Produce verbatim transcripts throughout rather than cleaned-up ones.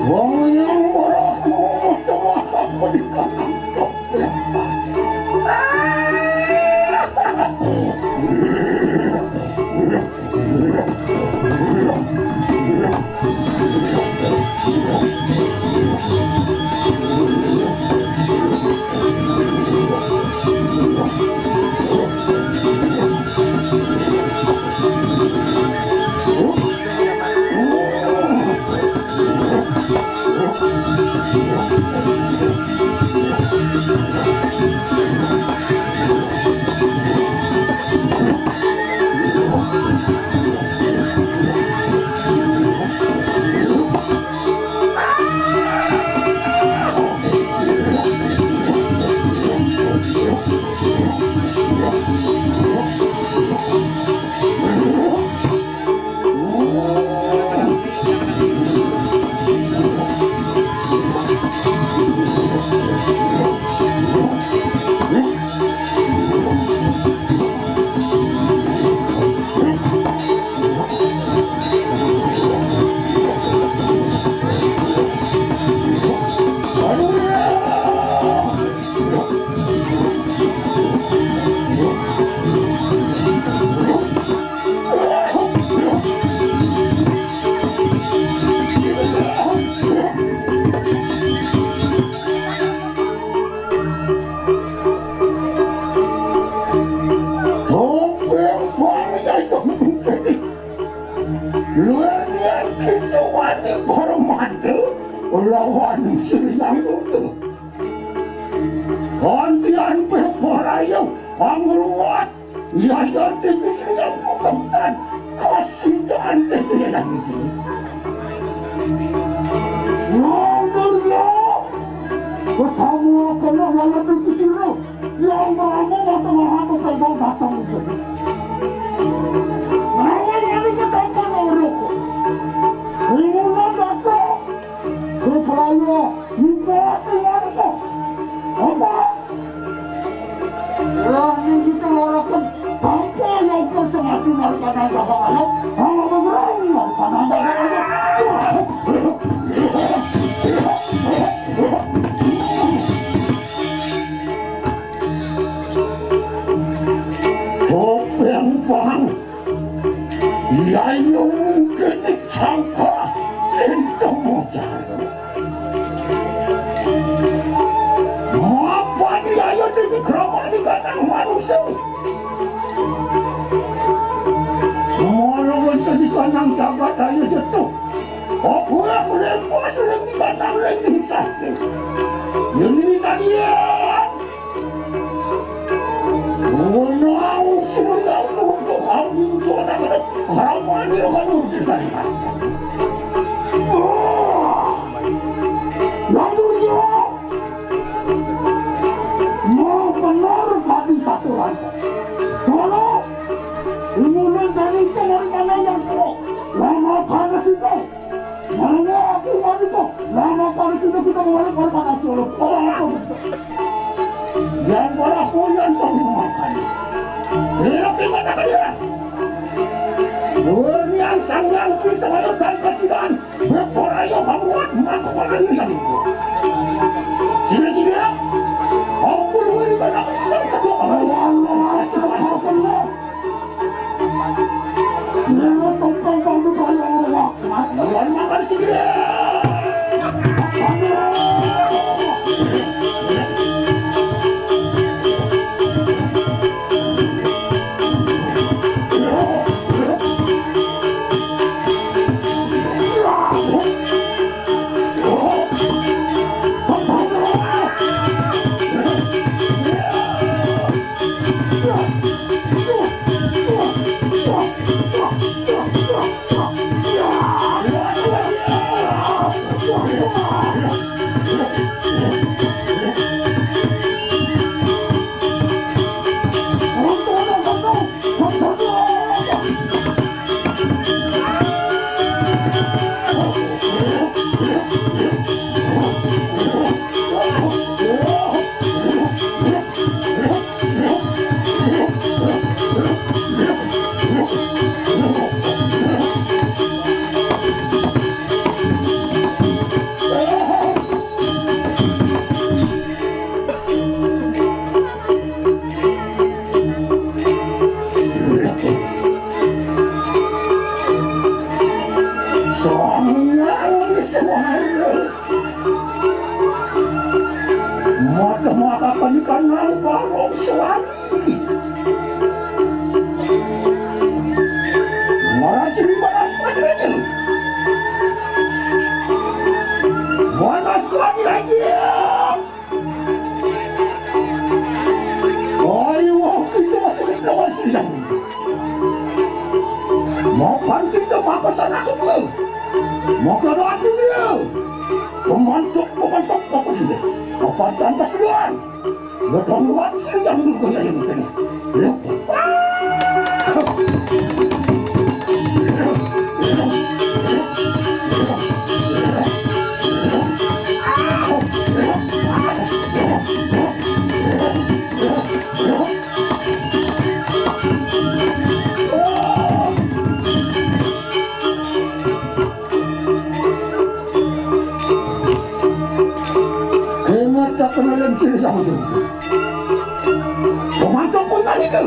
Wong yang merah mau macam apa di kanan? Luwih niat kita wani hormati lawan sing liyan itu. Antian peporayo angruat yaya tinggi sing liyan bukan kasidan tinggi yang ini. Ngomong ya, bersama kena dalam itu sira. Yang Prabu mata maha tetega datang jadi. Lawan ini kesampun uruk. Rimuna datang. Bepraya, ibati warga. Apa? Lah, ini kita larakan. Tanpa yang kesemati dari kanan belakang anak. Kalau bergerak dari kanan belakang anak. Topeng Pahang, Yayu mungkin disangka Inten Mojang. Mapa Yayu di krama di kandang manusia? Moro wonten di kandang jagat ayo setu. Aku yang lepas oleh di kandang lagi sasih. Ini tadi ya. Menang sudah untuk kami tuan akan ramai akan memberikan. Lalu ya, mau benar tadi satu rantai. Kalau ini dari teman yang suruh lama karena sih. Marang aku maniko, lama kali sudah kita mawalik-walik anak solo. Orang apa kita? Yang para kuyan kami makan. Kira kira tak kira. Demikian sang yang bisa mayar dan kasihan. Berporayo kamu buat mangkuk makan yang. Sini sini ya. Ampun, ini kan aku sedang ketua. Allah, Allah, Allah, Allah. Mata-mata kanikan nang barong suami. Marasi di banas lagi aja. Banas lagi aja. Ayo, kita masih di kawan sidang. Makan kita makan sana ke dulu. Makan doa dulu. Pemantuk, pemantuk, apa sih? Apa tanpa seduan? Datang lagi yang dulu yang penting. Ya. Ingat tak pernah yang sini sama tu. Pemantau pun tak itu.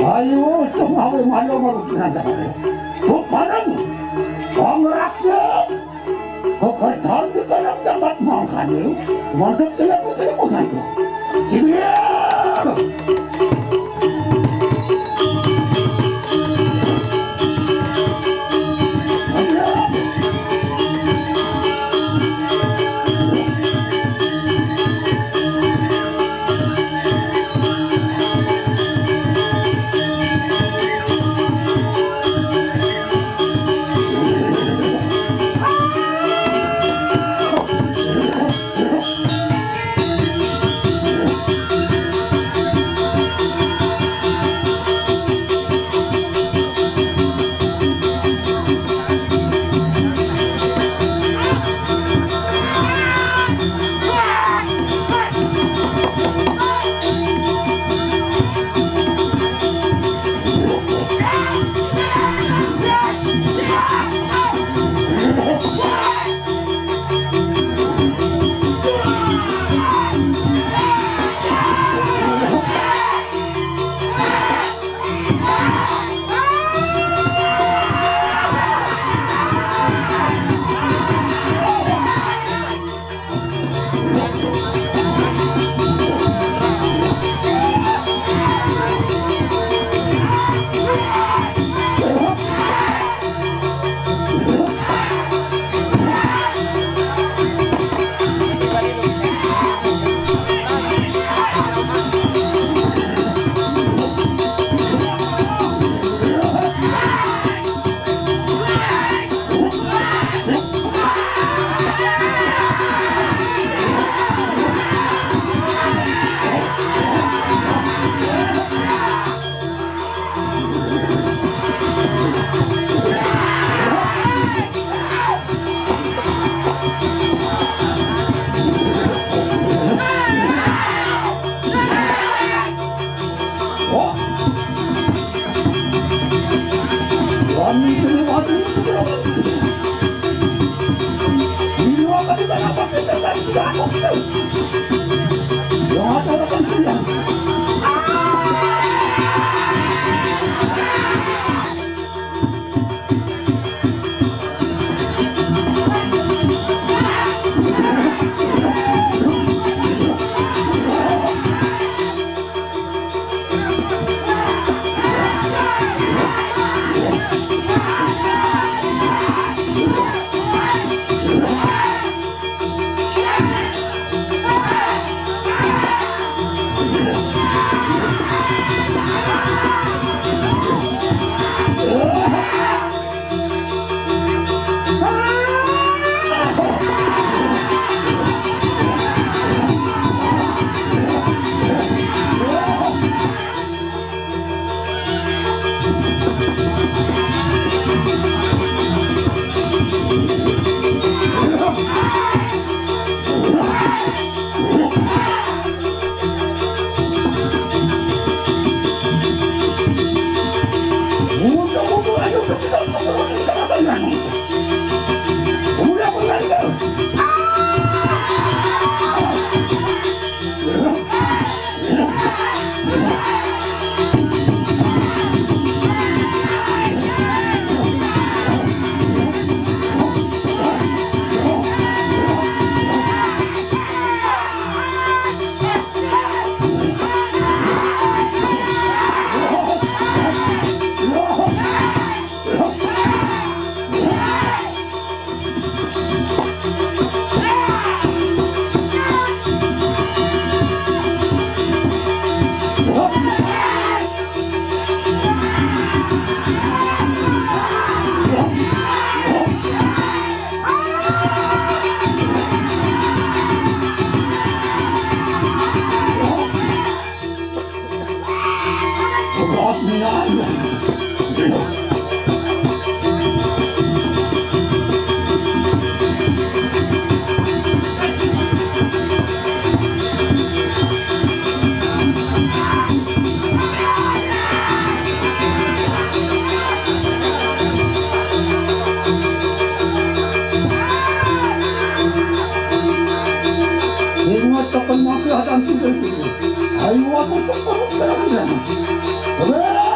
Ayo, tu mau malu baru kita jalan. Bukan. Pangraksa. Kau kau tahu di dalam tempat makan ni. Mantap tidak pun tidak pun itu. Sini. Maka hadang sudah sini. Ayo aku sepuluh terus.